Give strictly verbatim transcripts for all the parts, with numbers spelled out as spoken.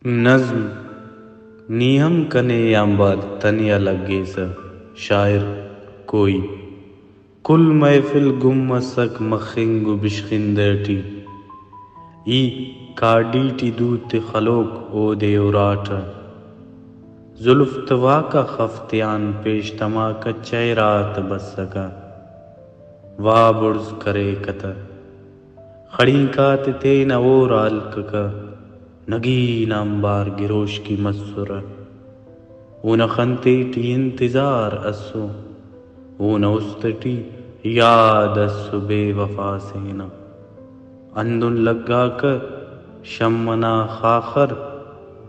نظم، نی ہم کنے آنبار تنیا لگیسہ۔ شاعر، کوئی۔ کل محفل گم مسک مخنگ و بشخندہ ٹی۔ ای کاڈی ٹی دوتے خلوک اودے اراٹہ۔ زلف تواکا خف تیان پیش تماکہ چہرہ آتہ بسکہ۔ وا بڑز کریکہ تہ۔ خڑینک آتے تینا ہور آ ہلککہ۔ نگین آنبار گروشکی مسرہ۔ اونا خن تیٹی انتظار اسو۔ اونا است ٹی یاد اسو بے وفا سے نا۔ ہندن لگاکہ شمع نا خاخر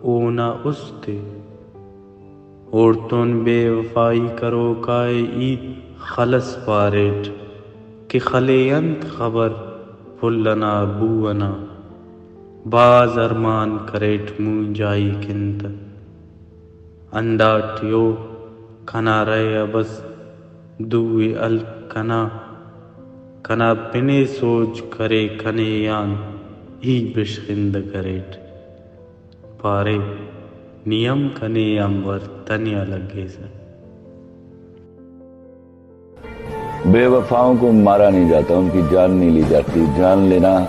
اونا است ءِ۔ اوڑتون بے وفائی کروکا ءِ ای خلس پاریٹ کہ خلے انت خبر پھل ئنا بو ئنا۔ بھاز ارمان کریٹ مونجائی کن تہ۔ ہنداٹی او کنا رہے آ بس دو ءِ ہلک کنا۔ کنا پن ءِ سوج کرے کنے آن ای بشخندہ کریٹ۔ پارے، نی ہم کنے آنبار تنیا لگیسہ۔ بے وفاؤں کو مارا نہیں جاتا، ان کی جان نہیں لی جاتی۔ جان لینا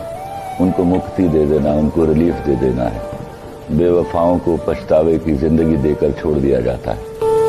ان کو مکتی دے دینا، ان کو ریلیف دے دینا ہے۔ بے وفاؤں کو پچھتاوے کی زندگی دے کر چھوڑ دیا جاتا ہے۔